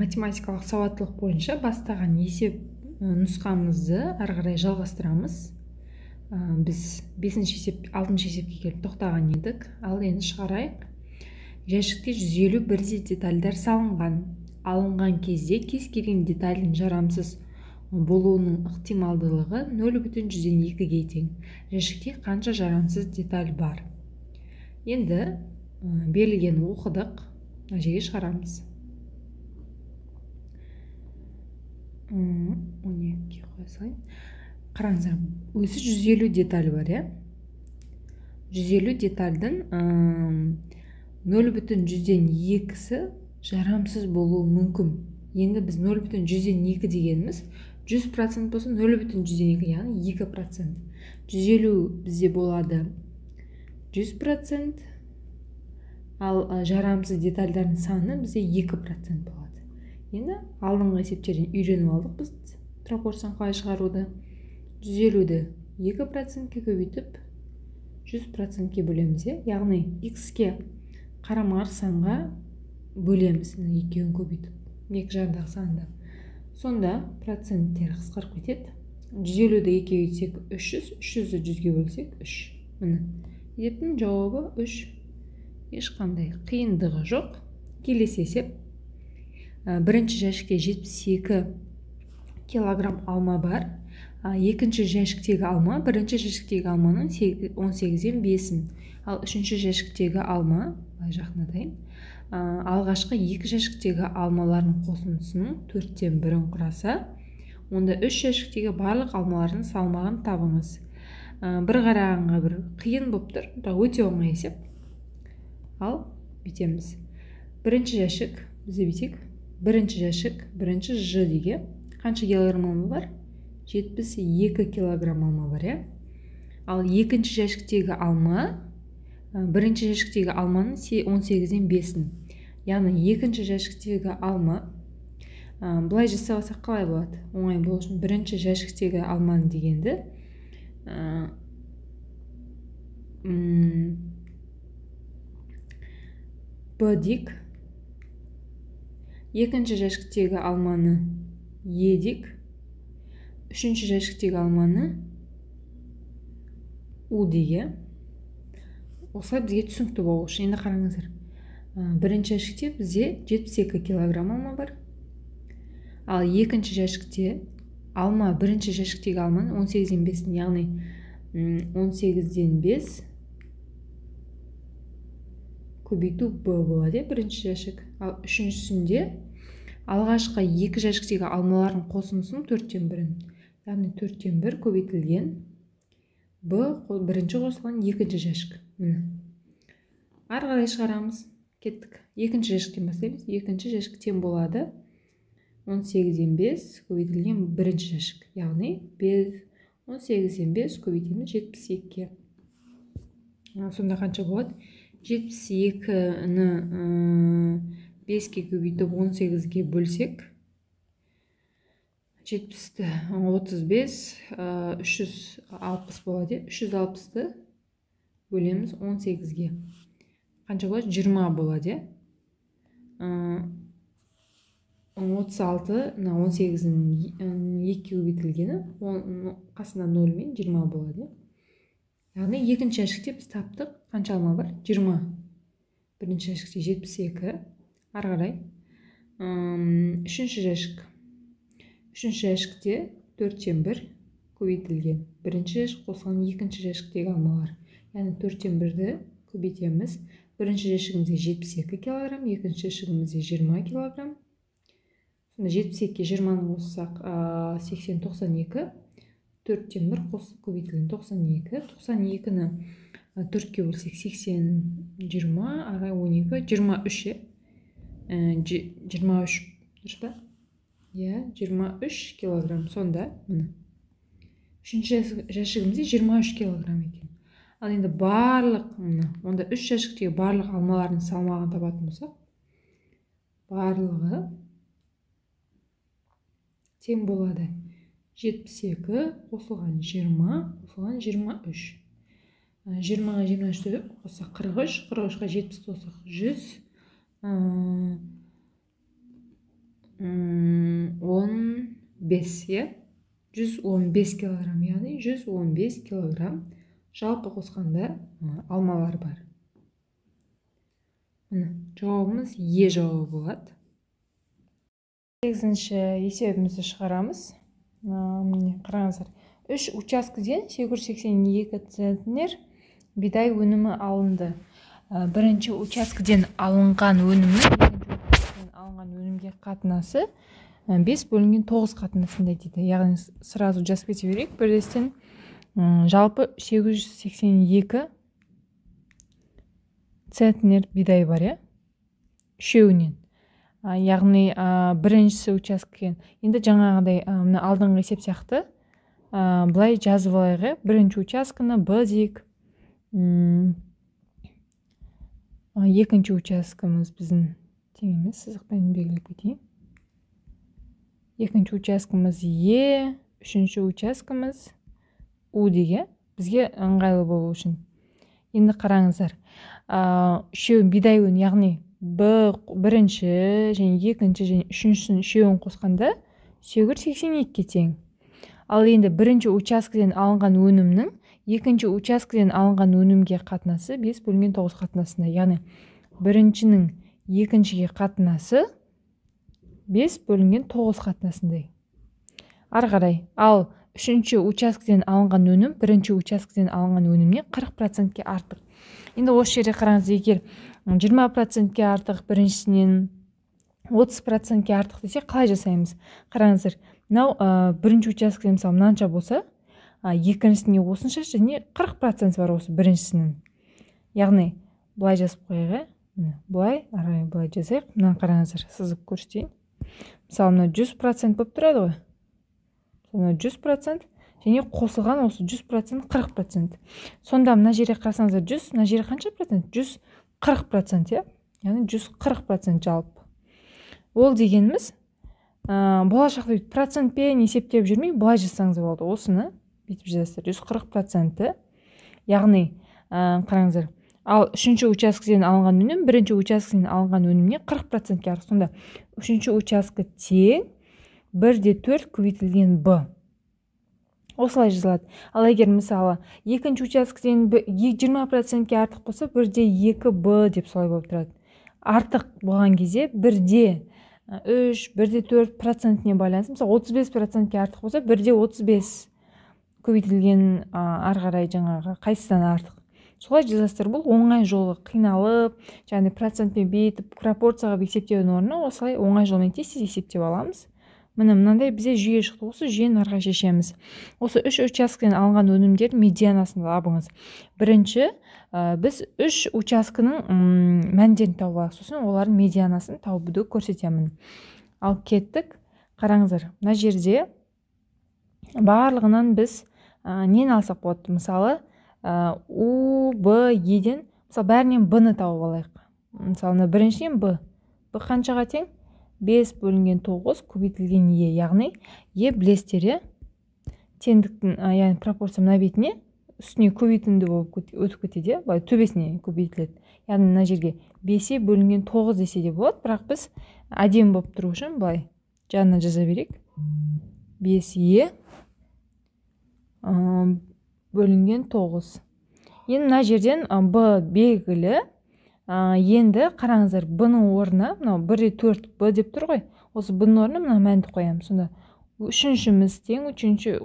Математикалық сауаттылық бойынша бастаған есеп нұсқамызды ары қарай жалғастырамыз. Біз 5-ші есеп, 6-шы есепке келіп тоқтаған едік. Ал енді шығарайық. Жәшікте 150 бірдей детальдар салынған. Алынған кезде кез келген детальдің жарамсыз болуының ықтималдылығы 0,2-ге тең. Жәшікте қанша жарамсыз деталь бар? Енді берілген оқыдық, мына жерге шығарамыз. 12-ге қоя салайын. Қараңыздар, өзі 150 деталь бар, иә? 150 детальдің 0,2-сі жарамсыз болуы мүмкін. Енді біз 0,2 дегеніміз 100% болса 0,2, яғни 2%. 150 бізде болады 100%, ал жарамсыз детальдардың саны бізде 2% болады. Енді алдыңғы есептерден үйреніп алдық біз пропорцияны қалай шығаруды. 150-ді 2%-ке көбейтіп 100%-ке бөлеміз, яғни x-ке қарама-қарсы санға бөлеміз, екеуін көбейтіп, екі жағындағы санды. Сонда проценттер қысқарып кетеді. 150-ді екіге көбейтсек 300, 300-ді 100-ге бөлсек 3. Міне, есептің жауабы 3. Ешқандай қиындығы жоқ. Келесі есеп. Бірінші жәшікте 72 килограмм алма бар. Екінші жәшіктегі алма бірінші жәшіктегі алманың 18-ден 5-ін. Ал үшінші жәшіктегі алма, былай жақындатайын, алғашқы екі жәшіктегі алмалардың қосындысының 1/4-ін құраса, онда үш жәшіктегі барлық алмалардың салмағын табыңыз. Бір қарағанға бір қиын болып тұр, бірақ өте оңай есеп. Ал бүйтеміз. Бірінші жәшік, бізде бүйтейік. Бірінші жәшік, бірінші Ж деген қанша килограмм алма бар? 72 килограмм алма бар, иә? Ал екінші жәшіктегі алма, бірінші жәшіктегі алманың 18-ден 5-ін. Яғни екінші жәшіктегі алма, былай жасап алсақ қалай болады? Оңай болу үшін бірінші жәшіктегі алманы дегенді Б дейік. Екінші жәшіктегі алманы Е дейік. Үшінші жәшіктегі алманы У дейік. Осылай бізге түсінікті болу үшін. Енді қараңыздар. Бірінші жәшікте бізде 72 килограмм алма бар. Ал екінші жәшікте алма, бірінші жәшіктегі алманың 18-ден 5-ін, яғни 18-ден 5 көбейту Б болады, бірінші жәшік. Ал үшіншісінде алғашқы екі жәшіктегі алмалардың қосындысының 1/4-ін, яғни 1/4 көбейтілген Б бірінші қосылған екінші жәшік. Міне. Ары қарай шығарамыз. Кеттік. Екінші жәшіктен бастаймыз. Екінші жәшік тең болады 18-ден 5 көбейтілген бірінші жәшік, яғни 18-ден 5 көбейтеміз 72-ге. Сонда қанша болады? 72-ні 5-ке көбейтіп 18-ге бөлсек, 70-ті 35, 360 болады. 360-ты бөлеміз 18-ге. Қанша болады? 20 болады. 36, мына 18-дің 2-ге көбейтілгені, қасында 0 мен 20 болады. Яғни екінші жәшікте біз таптық қанша алма бар? 20. Бірінші жәшікте 72. Ары қарай. Үшінші жәшік. Үшінші жәшікте 1/4 көбейтілген. Бірінші жәшік қосылған екінші жәшіктегі алмалар. Яғни 1/4-ді көбейтеміз. Бірінші жәшігімізде 72 килограмм, екінші жәшігімізде 20 килограмм. Сонда 72-ге 20-ны қоссақ, 80, 92. 1/4 қосып көбейтілген 92. 92-ні 4-ке бөлсек 80, 20, ары 12, 23, 23, дұрыс па? Иә, 23 килограмм. Сонда, міне. Үшінші жәшігімізде 23 килограмм екен. Ал енді барлық, міне, онда үш жәшіктегі барлық алмалардың салмағын табатын болсақ, барлығы тең болады 72 қосылған 20 қосылған 23. 20-ға 23-ті қоссақ 43, 43-қа 70 қоссақ 100, 15, иә? 115 килограмм, яғни 115 килограмм жалпы қосқанда алмалар бар. Міне, жауабымыз Е жауабы болады. 8-ші есебімізді шығарамыз. Міне, қараңыздар. 3 учаскеден 882 центнер бидай өнімі алынды. Бірінші учаскеден алынған өнімнің екінші учаскеден алынған өнімге қатынасы 5 бөлінген 9 қатынасында дейді. Яғни сразу жазып кете берейік. Бірлестен жалпы 882 центнер бидай бар, иә? Үшеуінен. Яғни біріншісі учаскеден. Енді жаңағыдай мына алдыңғы есеп сияқты былай жазып алайық, иә? Бірінші учаскені Б дейік. Екінші учаскеміз біздің тең емес, сызықпен белгілеп кетейін. Екінші учаскеміз Е, үшінші учаскеміз У деген, бізге ыңғайлы болу үшін. Енді қараңыздар, үшеуін бидай өнімі, яғни Б бірінші және екінші және үшіншісін үшеуін қосқанда 882-ге тең. Ал енді бірінші учаскеден алынған өнімнің екінші учаскеден алынған өнімге қатынасы 5 бөлінген 9 қатынасында. Яғни біріншінің екіншіге қатынасы 5 бөлінген 9 қатынасындай. Ары қарай, ал үшінші учаскеден алынған өнім бірінші учаскеден алынған өнімнен 40%-ке артық. Енді осы жерде қараңыз, егер 20%-ке артық біріншісінен 30%-ке артық десе, қалай жасаймыз? Қараңыздар, мынау бірінші учаскеден мысалы мынанша болса, екіншісіне осынша және 40% бар осы біріншісінің. Яғни былай жазып қояйық, міне, былай, ары қарай былай жазайық. Мынаны қараңыздар, сызып көрсетейін. Мысалы, мынау 100% болып тұрады ғой. Мынау 100% және қосылған осы 100% 40%. Сонда мына жерге қарасаңыздар 100, мына жерге қанша процент? 140%, иә? Яғни 140% жалпы. Ол дегеніміз, болашақта бүйтіп процентпен есептеп жүрмей, былай жазсаңыз болады. Осыны бүйтіп жазасыздар. 140%. Яғни, қараңыздар, ал үшінші учаскеден алынған өнім бірінші учаскеден алынған өнімнен 40%-ке артық. Сонда үшінші учаске тең 1,4 көбейтілген Б. Осылай жазылады. Ал егер мысалы екінші учаскеден 20%-ке артық болса, 1,2 Б деп солай болып тұрады. Артық болған кезде 1,3, 1,4 процентіне байланысты. Мысалы 35%-ке артық болса, 1,35 көбейтілген ары қарай жаңағы қайсысынан артық. Солай жазасыздар. Бұл оңай жолы, қиналып, және процентпен бүйтіп пропорцияға есептеудің орнына осылай оңай жолмен тез-тез есептеп аламыз. Міне, мынандай бізде жүйе шықты. Осы жүйені ары қарай шешеміз. Осы үш учаскеден алынған өнімдердің медианасын табыңыз. Бірінші, біз үш учаскенің мәндерін тауып алайық. Сосын олардың медианасын табуды көрсетемін. Ал кеттік. Қараңыздар, мына жерде барлығынан біз нені алсақ болады? Мысалы, У, Б, Е-ден, мысалы, бәрінен Б-ны тауып алайық. Мысалы, мына біріншіден Б. Б қаншаға тең? 5 бөлінген 9 көбейтілген Е, яғни Е білесіздер, иә? Теңдіктің, яғни пропорция мына бетіне үстіне көбейтінді болып өтіп кетеді, иә? Былай төбесіне көбейтіледі. Яғни мына жерге 5 бөлінген 9 десе де болады, бірақ біз әдемі болып тұру үшін былай жанына жаза берейік. 5 Е бөлінген 9. Енді мына жерден Б белгілі. Енді қараңыздар, Б-ның орнына мынау 1,4 Б деп тұр ғой. Осы Б-ның орнына мына мәнді қоямыз. Сонда үшіншіміз тең, үшінші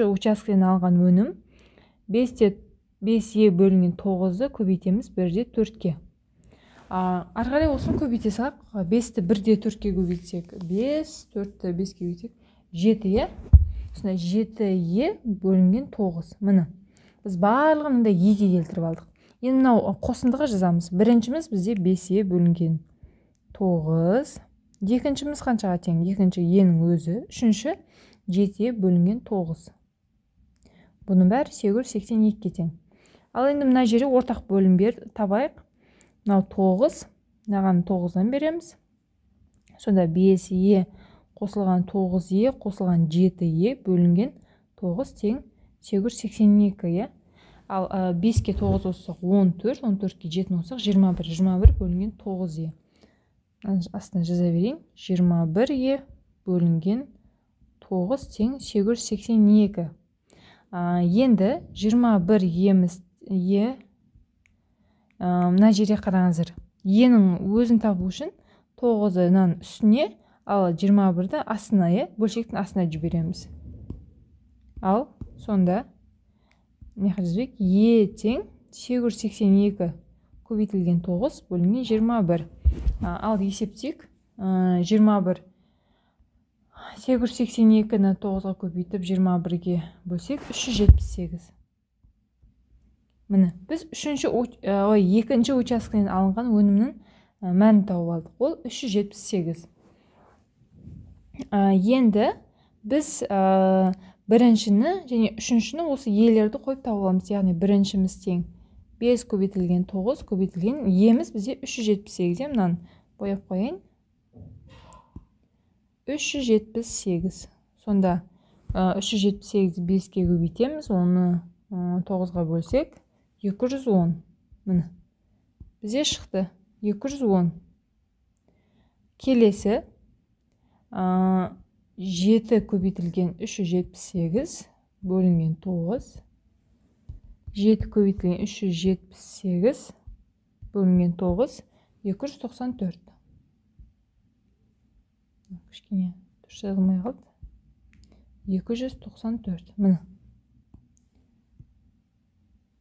учаскеден алған өнім 5 Е бөлінген 9-ды көбейтеміз 1,4-ке. Ары қарай осыны көбейте салайық. 5-ті 1,4-ке көбейтсек, 5, 4-ті 5-ке көбейтсек, 7, иә? Сонда 7 Е бөлінген 9. Міне, біз барлығын мындай Е-ге келтіріп алдық. Енді мынау қосындыға жазамыз. Біріншіміз бізде 5 Е бөлінген 9. Екіншіміз қаншаға тең? Екінші Е-нің өзі. Үшінші 7 Е бөлінген 9. Бұның бәрі 882-ге тең. Ал енді мына жерде ортақ бөлім табайық. Мынау 9, мынаған 9-дан береміз. Сонда 5 Е қосылған 9 Е қосылған 7 Е бөлінген 9 тең 882, иә? Ал 5-ке 9 қоссақ 14, 14-ке 7 қоссақ 21, 21 бөлінген 9 Е. Астына жаза берейін. 21 е бөлінген 9 тең 882. Енді 21 еміз е, мына жерге қараңыздар. Енің өзін табу үшін 9-ынан үстіне, ал 21-ді астына, бөлшектің астына жібереміз. Ал сонда мына жазбайық, е тең 882 көбейтілген 9 бөлінген 21. Ал есептейік. 21 882-ні 9-ға көбейтіп 21-ге бөлсек 378. Міне, біз екінші учаскеден алынған өнімнің мәнін тауып алдық. Ол 378. Енді біз біріншіні және үшіншіні осы елерді қойып тауып аламыз. Яғни біріншіміз тең 5 көбейтілген 9 көбейтілген еміз бізде 378. Мынаны бояп қояйын. 378. Сонда 378 5-ке көбейтеміз, оны 9-ға бөлсек 210. Міне, бізде шықты 210. Келесі 7 көбейтілген 378 бөлінген 9. 7 көбейтілген 378 бөлінген 9, 294. Кішкене дұрыс жазылмай қалды. 294. Міне.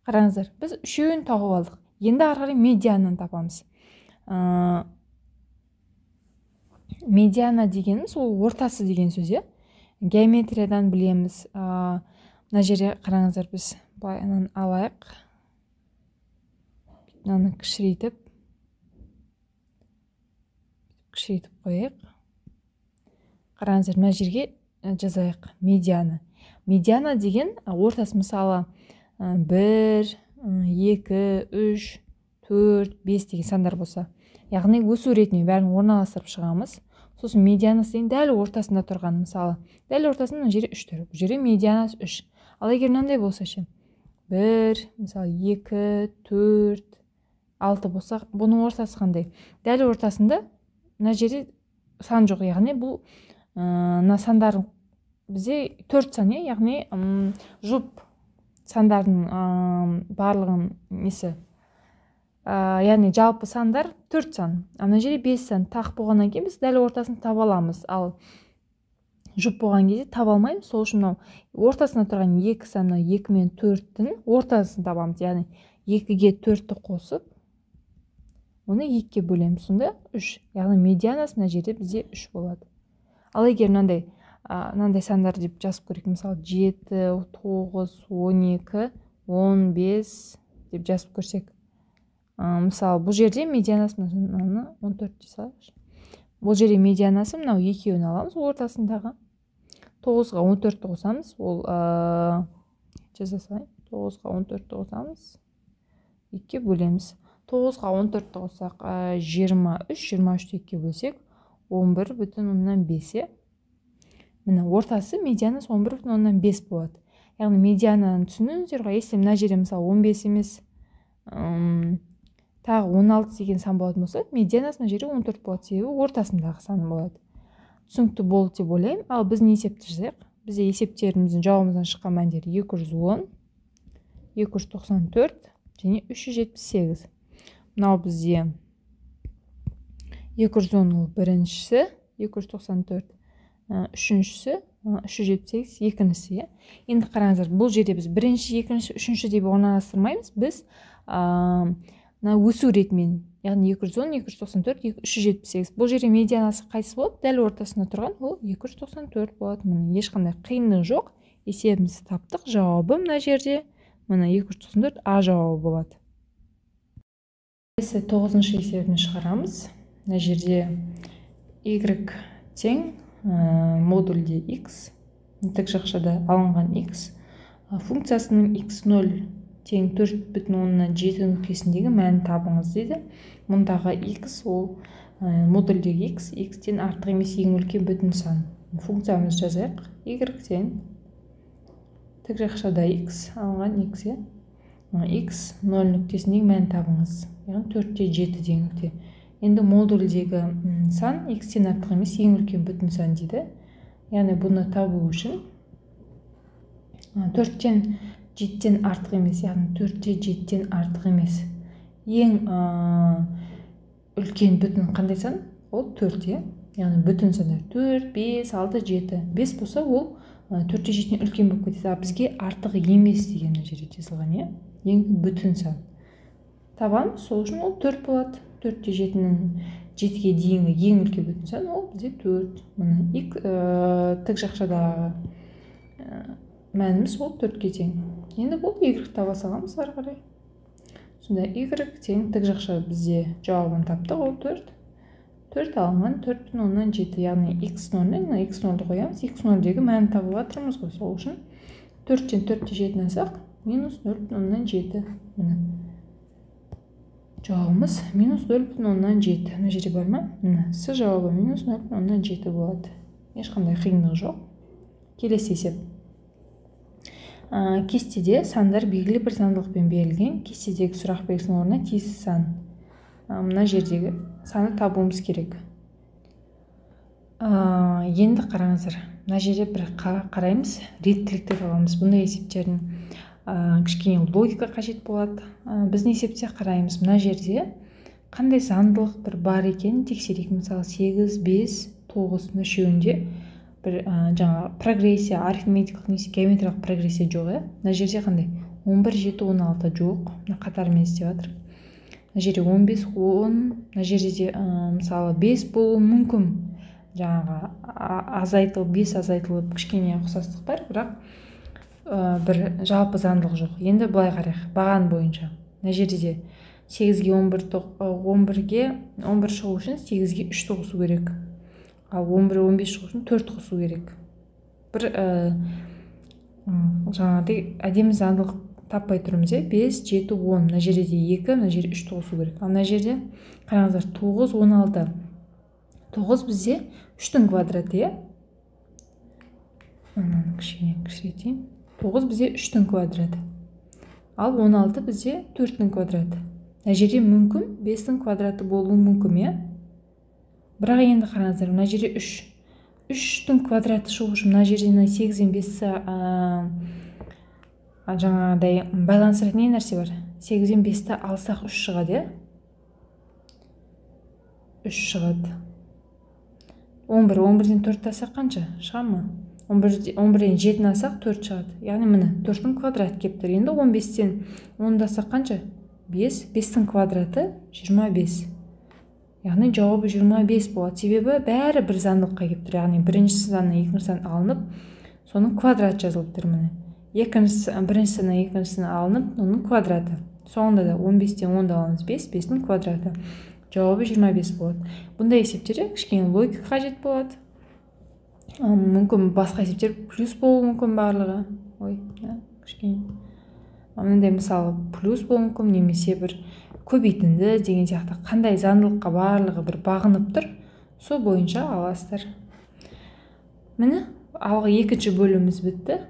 Қараңыздар, біз үшеуін тауып алдық. Енді ары қарай медиананы табамыз. Медиана дегеніміз ол ортасы деген сөз, иә? Геометриядан білеміз. Мына жерде қараңыздар, біз былай ананы алайық. Мынаны кішірейтіп қояйық. Қараңыздар, мына жерге жазайық медиана. Медиана деген ортасы, мысалы 1, 2, 3, 4, 5 деген сандар болса, яғни өсу ретіне бәрін орналастырып шығамыз. Сосын медианасы деген дәл ортасында тұрған, мысалы дәл ортасында мына жерде 3 тұр, бұл жерде медианасы 3. Ал егер мынандай болса ше, 1, мысалы 2, 4, 6 болса, бұның ортасы қандай? Дәл ортасында мына жерде сан жоқ, яғни бұл мына сандардың бізде 4 сан, яғни жұп сандардың барлығын несі, яғни жалпы сандар 4 сан, ана жерде 5 сан. Тақ болғаннан кейін біз дәл ортасын таба аламыз, ал жұп болған кезде таба алмаймыз. Сол үшін мынау ортасында тұрған 2 сан, мынау 2 мен 4-тің ортасын табамыз, яғни 2-ге 4-ті қосып оны 2-ге бөлеміз, сонда 3, яғни медианасы мына жерде бізде 3 болады. Ал егер мынандай сандар деп жазып көрейік, мысалы 7, 9, 12, 15 деп жазып көрсек, мысалы бұл жерде медианасы мынаны 14 дей салайықшы. Бұл жерде медианасы мынау екеуін аламыз, ортасындағы 9-ға 14-ті қосамыз, ол жаза салайын, 9-ға 14-ті қосамыз, 2-ге бөлеміз. 9-ға 14-ті қоссақ 23, 23-ті 2-ге бөлсек 11,5. Міне, ортасы медианасы 11,5 болады. Яғни медиананы түсініңіздер ғой, если мына жерде мысалы 15 емес, тағы 16 деген сан болатын болса, медианасы мына жерде 14 болады, себебі ортасындағы сан болады. Түсінікті болды деп ойлаймын. Ал біз не есепті жазайық? Бізде есептеріміздің жауабымыздан шыққан мәндері 210, 294 және 378. Мынау бізде 210 ол біріншісі, 294 үшіншісі, 378 екіншісі. Енді қараңыздар, бұл жерде біз бірінші, екінші, үшінші деп орналастырмаймыз. Біз мына өсу ретімен, яғни 210, 294, 378. Бұл жерде медианасы қайсысы болады? Дәл ортасында тұрған ол 294 болады. Міне, ешқандай қиындық жоқ. Есебімізді таптық. Жауабы мына жерде міне 294 А жауабы болады. Келесі 9-шы есебін шығарамыз. Мына жерде y тең модульде x, тік жақшада алынған x функциясының x0 тең 4,7 нүктесіндегі мәнін табыңыз дейді. Мұндағы x ол модульдегі x, x-тен артық емес ең үлкен бүтін сан. Функциямызды жазайық. Y тең тік жақшада x алынған x, x0 нүктесіндегі мәнін табыңыз. Яғни 4,7 деген нүкте. Енді модульдегі сан x-тен артық емес ең үлкен бүтін сан дейді. Яғни бұны табу үшін 4-тен 7-тен артық емес, яғни 4-те 7-тен артық емес. Ең үлкен бүтін қандай сан? Ол 4, иә? Яғни бүтін сандар 4, 5, 6, 7. 5 болса, ол 4-те 7-тен үлкен болып кетеді. А бізге артық емес деген мына жерде жазылған, иә? Ең бүтін сан. Табамыз, сол үшін ол 4 болады. 4-те 7-нің 7-ге дейінгі ең үлкен бүтін сан ол бізде 4. Міне, тік жақшадағы мәніміз ол 4-ке тең. Енді бұл y таба саламыз ары қарай. Сонда y тең тік жақша бізде жауабын таптық, ол 4. 4 алынған 4,7, яғни x0-ні, мына x0-ді қоямыз, x0-дегі мәнін табып жатырмыз ғой, сол үшін 4-тен 4-те 7-ні алсақ, минус 0,7. Міне. Жауабымыз минус 0,7. Мына жерде бар ма? Міне, с жауабы минус 0,7 болады. Ешқандай қиындық жоқ. Келесі есеп. Кестеде сандар белгілі бір заңдылықпен берілген. Кестедегі сұрақ белгісінің орнына тиісті сан. Мына жердегі саны табуымыз керек. Енді қараңыздар, мына жерде бір қараймыз, реттілікті табамыз. Бұндай есептердің кішкене логика қажет болады. Біздің есепте қараймыз, мына жерде қандай заңдылық бір бар екенін тексерейік. Мысалы, 8, 5, 9 мына үшеуінде бір жаңа прогрессия, арифметикалық немесе геометриялық прогрессия жоқ, иә? Мына жерде қандай? 11, 7, 16 жоқ. Мына қатармен істеп жатыр. Мына жерде 15, 10, мына жерде де мысалы 5 болуы мүмкін. Жаңағы азайтылып, 5 азайтылып кішкене ұқсастық бар, бірақ бір жалпы заңдылық жоқ. Енді былай қарайық, баған бойынша. Мына жерде де 8-ге 11-ге 11 шығу үшін 8-ге 3 қосу керек. Ал 11 15 шығу үшін 4 қосу керек. Бір жаңағыдай әдемі заңдылық таппай тұрмыз, иә? 5, 7, 10. Мына жерде де 2, мына жерде 3 қосу керек. Ал мына жерде қараңыздар, 9, 16. 9 бізде 3-тің квадраты, иә? Мынаны кішкене кішірейтейін. 9 бізде 3-тің квадраты. Ал 16 бізде 4-тің квадраты. Мына жерде мүмкін 5-тің квадраты болуы мүмкін, иә? Бірақ енді қараңыздар, мына жерде 3. 3-тің квадраты шығу үшін мына жерде 8 бен 5-ті жаңағыдай байланыстыратын не нәрсе бар? 8 бен 5-ті алсақ 3 шығады, иә? 3 шығады. 11, 11-ден 4-ті алсақ қанша? Шыға ма? 11-ден 7-ні алсақ 4 шығады. Яғни міне 4-тің квадраты келіп тұр. Енді 15-тен 10-ды алсақ қанша? 5. 5-тің квадраты 25. Яғни жауабы 25 болады. Себебі бәрі бір заңдылыққа келіп тұр. Яғни бірінші саннан екінші сан алынып, соның квадраты жазылып тұр міне. Бірінші саннан екінші сан алынып, оның квадраты. Соңында да 15-тен 10-ды аламыз 5, 5-тің квадраты. Жауабы 25 болады. Бұндай есептерде кішкене логика қажет болады. Мүмкін басқа есептер плюс болуы мүмкін барлығы. Ой, кішкене. Мынандай мысалы плюс болуы мүмкін, немесе бір көбейтінді деген сияқты қандай заңдылыққа барлығы бір бағынып тұр, сол бойынша аласыздар. Міне, алғы екінші бөліміміз бітті.